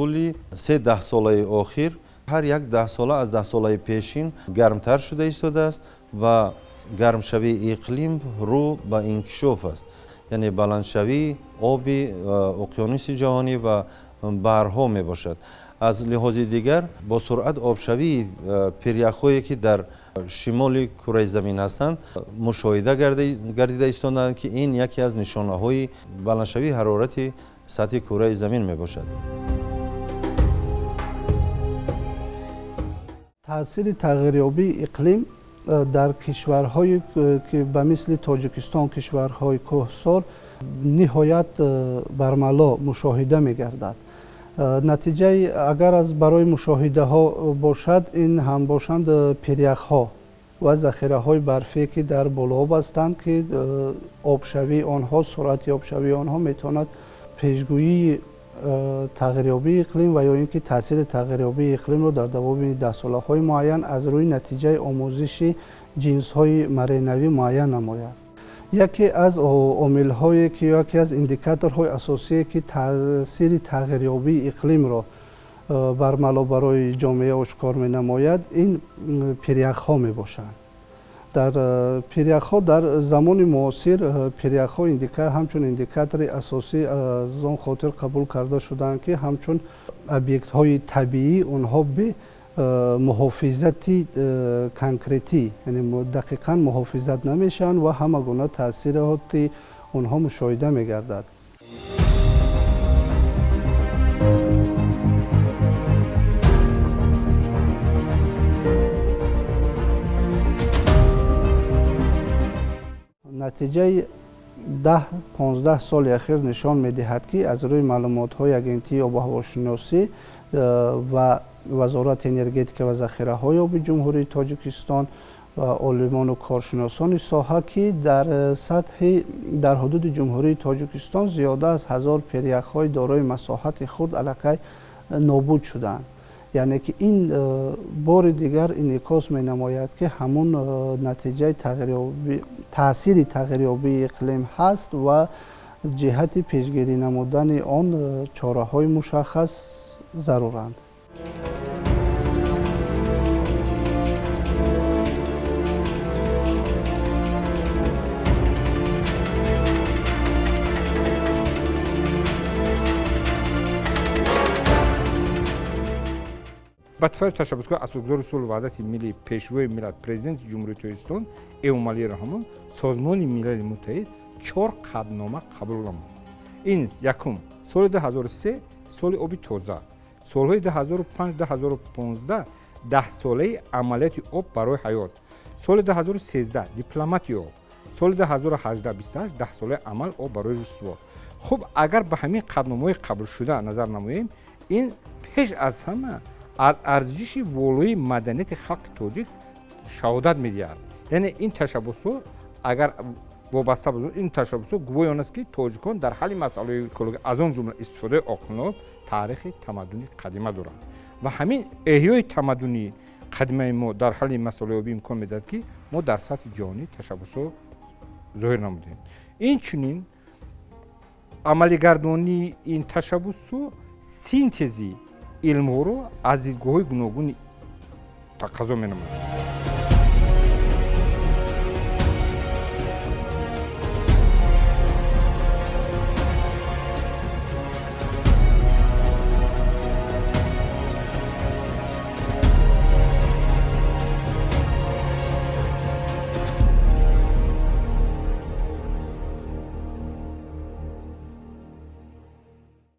тӯли се даҳсолаи охир ҳар як даҳсола аз даҳсолаи пешин гармтар шуда истодааст ва гармшавии иқлим рӯ ба инкишоф аст. Яъне баландшавии оби уқёнуси ҷаҳонӣ ва баҳрҳо мебошад. Аз лиҳози дигар бо суръат обшавии пиряхҳое ки дар шимоли кураи замин ҳастанд мушоҳида гардида истодаанд, ки ин яке аз нишонаҳои баландшавии ҳарорати сатҳи кураи замин мебошад. Таъсири тағйирёбии иқлим дар кишварҳое ки ба мисли Тоҷикистон кишварҳои кӯҳсор ниҳоят бармало мушоҳида мегардад. Натиҷаи агар аз барои мушоҳидаҳо бошад, ин ҳам бошанд пиряхҳо ва захираҳои барфие ки дар болооб ҳастанд, ки обшавии онҳо, суръати обшавии онҳо метавонад пешгӯии тағйирёбии иқлим ва ё ин ки таъсири тағйирёбии иқлимро дар давоми даҳсолаҳои муайян аз рӯи натиҷаи омӯзиши ҷинсҳои маренавӣ муайян намояд. Яке аз омилҳое ки яке аз индикаторҳои асосие ки таъсири тағйирёбии иқлимро бармало барои ҷомеа ошкор менамояд, ин пиряхҳо мебошанд. Дар пиряхҳо дар замони муосир пиряхҳо ҳамчун индикатори асосӣ аз он хотир қабул карда шудаанд, ки ҳамчун объектҳои табиӣ онҳо бе муҳофизати конкретӣ, яъне дақиқан муҳофизат намешаванд ва ҳама гуна таъсироти онҳо мушоҳида мегардад. Натиҷаи 10-15 соли ахир нишон медиҳад, ки аз рӯи маълумотҳои Агентии обуҳавошиносӣ ва Вазорати энергетика ва захираҳои оби Ҷумҳурии Тоҷикистон ва олимону коршиносони соҳа, ки дар сатҳи дар ҳудуди Ҷумҳурии Тоҷикистон зиёда аз 1000 пиряхҳои дорои масоҳати хурд аллакай нобуд шуданд. Яъне ки ин бори дигар инъикос менамояд, ки ҳамун натиҷаи таъсири тағйирёбии иқлим ҳаст ва ҷиҳати пешгирӣ намудани он чораҳои мушаххас заруранд. Ба туфайли ташаббускори асосгузори сулҳу ваҳдати миллӣ, пешвои миллат, президенти Ҷумҳурии Тоҷикистон Эмомалӣ Раҳмон Созмони Милали Муттаҳид 4 қатънома қабул намуд. Ин якум соли 2003 соли оби тоза, солҳои 2005-2015 даҳсолаи амалияти об барои ҳаёт, соли 2013 дипломатии об, соли 2018-28 даҳсолаи амал об барои рушд. Хуб, агар ба ҳамин қатъномаҳои қабулшуда назар намоем, ин пеш аз ҳама аз арзиши волои маданияти халқи тоҷик шаҳодат медиҳад. Яъне ин ташаббусҳо агар вобаста бошад, ин ташаббусҳо гувоҳи он аст, ки тоҷикон дар ҳалли масъалаҳои экологӣ, аз он ҷумла истифодаи оқилона, таърихи тамаддуни қадима доранд. Ва ҳамин эҳёи тамаддуни қадимаи мо дар ҳалли масъалаҳои обӣ имкон медиҳад, ки мо дар сатҳи ҷаҳонӣ ташаббусҳо зоҳир намудем. Инчунин амалигардонии ин ташаббусҳо синтези илмҳоро аз дидгоҳҳои гуногуни тақозо менамояд.